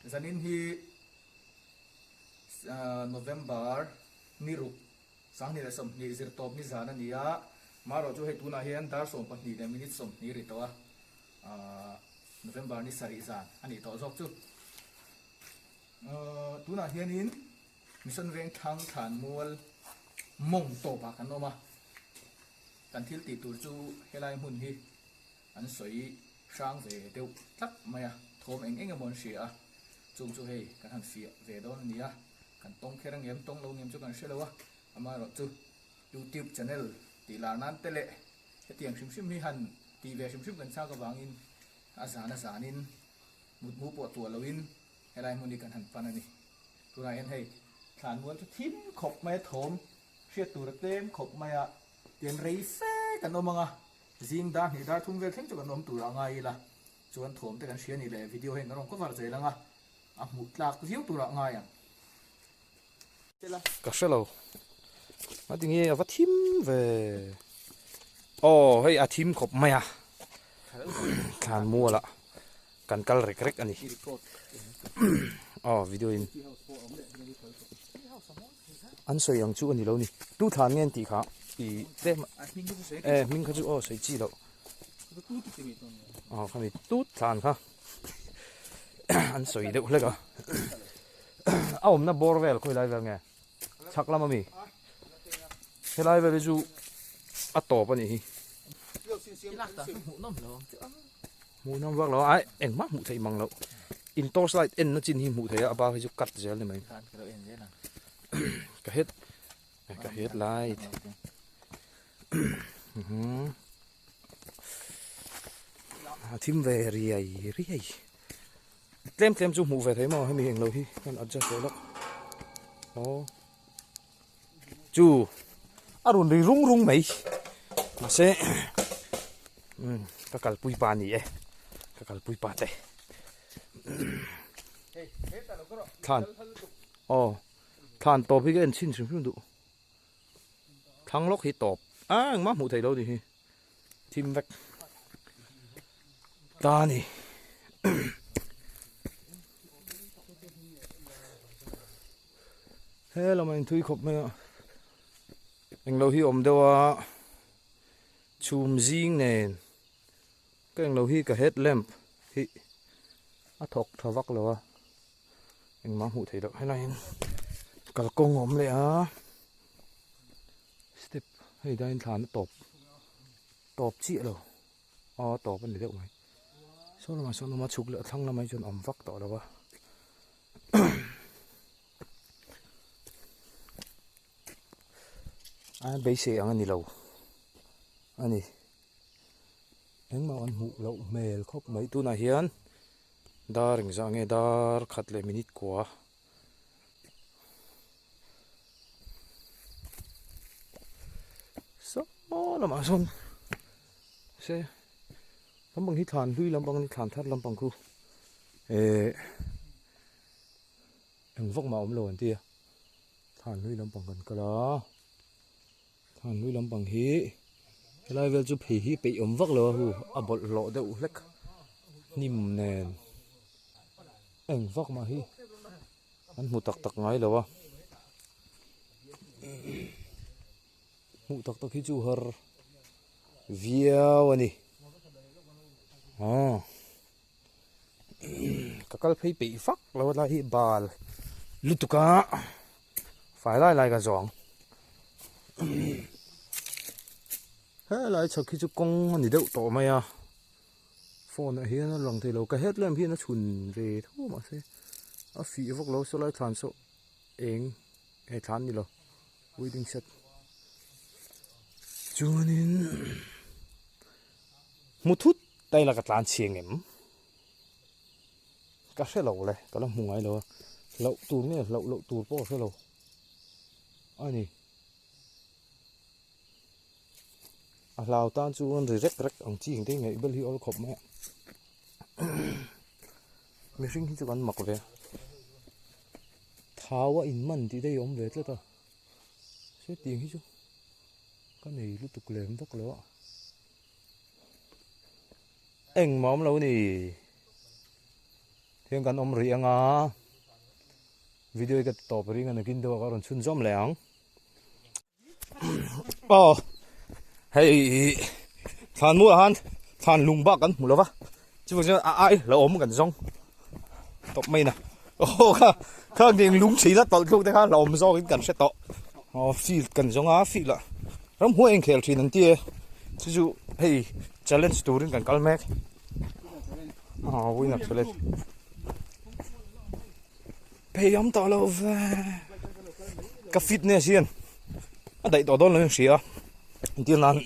Zanin hi November ni ruk 2020 zirtawp ni zan a ni a, marawh chu hei tunah hian dar 12 leh minute 20 ri tawh a, November ni sarih zan a nih tawh zawk chu. Tunah hianin Mission Vengthlang Thlanmual mawng tawpah kan awm a, kan thil tih tur chu helai hmun hi an sawi hrang ve deuh tlat mai a, thawm eng eng emaw an hria a, chung chu hei kan han fiah ve dawn a ni a, kan tawng kher angem tawng lo ngem chu kan hre lo a, amaherawh chu YouTube channel tih lar nan te leh hetiang hrim hrim hi han tih ve hrim hrim kan chak avangin a zan a zanin mutmu pawh tuah loin helai hmun hi kan han pan a ni. Tunah hian hei thlanmual chu thim khawp mai a, thawm hriat tur a tlem khawp mai a, tian rei fe kan awm ang a, Zing dar hnih dar thum vel thleng chu kan awm tur a ngai ila, chuan thawm te kan hria ni leh video hian kan rawn cover zel ang a, a hmuh tlak viau turah ngai ang. Ka hre lo. A ti nge a va thim ve. Aw hei a thim khawp mai a. Thlan mual ah kan kal rek rek a ni. Aw video in. An sawi ang chu a ni lo ni. Tu thlan nge an tih kha i tlem e hming kha chu aw sawi chi loh. Aw khami tut thlan kha an sawi deuh hlek a. A awmna bawr vel khawi lai vel nge chhak lam ami helai vel hi chu a tawp a nih hi. Hmuhnawm vak lo a, ai engmah hmuh theih mang loh. In torch light en na chin hi hmuh theih a, a bak hi chu cut zel ni mai. Ka head ka head light. A thim ve riai riai. Tlem tlem chu hmuh ve thei maw hemi englo hi kan adjust leh lawk. Aw. Chu a rawn ri rung rung mai mahse umm ka kalpui pa ni e ka kalpui pa te thlan aw thlan tawp hi ka en chhin hrim hrim duh thlang lawk hi tawp a engmah hmuh theih loh ni hi thim vek ta a ni. He lamah inthui khawp mai a, englo hi awm deuh a, chhum zing nen ka englo hi ka head lamp hi a thawk tha vak lo a, engmah hmuh theih loh helaiin kalkawng a awm leh a, step hei daiin thlan a tawp tawp chiah lo aw a tawp a ni deuh mai saw lamah sawn awm a chhuk leh a thlang lamah hi chuan a awm vak tawh lo a. A beisei ang a ni lo a ni engmah an hmuh loh hmel khawp mai tunah hian dar engzah nge dar khat leh minute kua saw lamah sawn se lampang hi thlan hlui lampang a ni thlan thar lampang khu ehh. Eng vak mah awm lo an ti a, thlan hlui lampang kan kal a, thlan hlui lampang hi helai vel chu phei hi peih awm vak lo a hu a bawlhhlawh deuh hlek hnim nen eng vak mah hi an hmu tak tak ngai lo a, hmuh tak tak hi chu har viau a ni aw. Ka kal phei peih vak lo a lai hi bal lutuk a fai lai lai ka zawng helai chhak hi chu kawng a ni deuh tawh mai a phone ah hian a lang thei lo ka headlamp hian a chhun ve tho mahse a fih vak lo sawlai thlan saw eng he thlan ni lo wedding set chuanin. Hmu thut ta ila ka tlan chhiang em? Ka hre lo le, ka la hmu ngai lo a, hlauh tur nge hlauh loh tur pawh ka hre lo a ni. A hlau tan chuan ri rek rek ang chi engte ngaih bel hi awl khawp mai a, mihring hi chu kan mak ve a, thau a inman tih te hi a awm ve tlat a, hetiang hi chu ka nei lutuk lem vak lo a. Engmah awm lo ni. Hian kan awm rih anga video hi ka ti tawp ring a nakin deuh ah ka rawn chhunzawm leh ang. Aw hei thlan muah han thlan lung bak kan hmu lo va chuvang chuan a ai lo awm kan zawng tawp mai na aw kha kha ngeng lung thei la tawlh thluk te kha hlauhawm zawkin kan hre tawh aw field kan zawng a field ah ramhuai a inkhel thin an ti e chu chu hei challenge turin kan kal mek aw winner challenge phei awm tawh lo ve ka fitness hian a daih tawh dawn lo in hria entir nan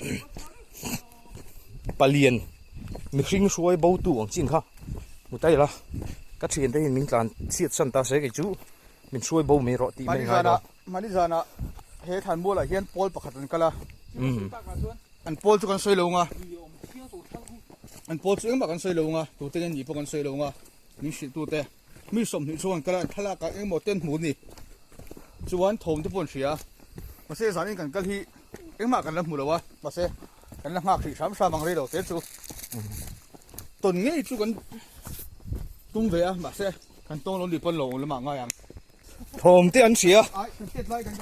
palian mihring hruai bo tu ang chin kha hmu ta ila ka thian te hian min tlan chhiat san ta se kei chu min hruai bo mai rawh tih mai ngai lo. Mahni zanah he thlanmualah hian pawl pakhat an kal a an pawl chu kan sawi lo ang a an pawl chu engmah kan sawi lo ang a tute nge nih pawh kan sawi lo ang a min hrilh tute. Mi 20 chuan kal a, thlalak ah engemaw ten hmu ni chuan thawm te pawh an hria a, mahse zanin kan kal hi engmah kan la hmu lo a, mahse kan la nghak hrih hram hram ang rei lo te chu tawn ngei chu kan tum ve a, mahse kan tawng lo ni pawn lo lamah ngai ang. Thawm te an hria a,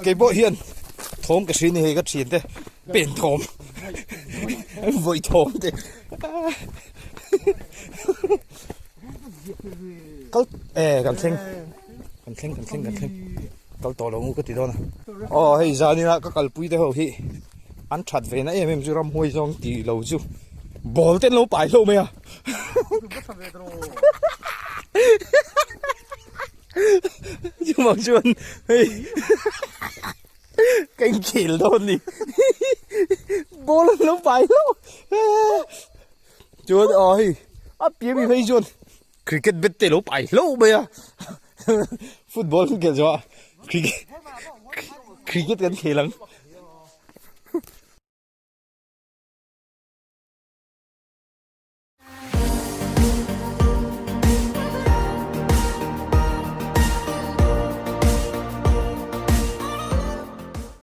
kei pawh hian thawm ka hria ni hei ka thian te pen thawm vawi thawm te. Kal eh kan thleng kan thleng kan thleng kan thleng kal tawh lo ngu ka ti dawn a aw hei zanina ka kalpui te ho hi an that ve na em em chu ramhuai zawng ti lo chu ball te an lo pai hlauh mai a chuvang chuan hei ka inkhel dawn ni ball an lo pai hlauh. Chuan aw hei a piah mi phei chuan cricket bat te lo pai hlauh mai a football kan khelh zawh ah cricket cricket kan khel ang.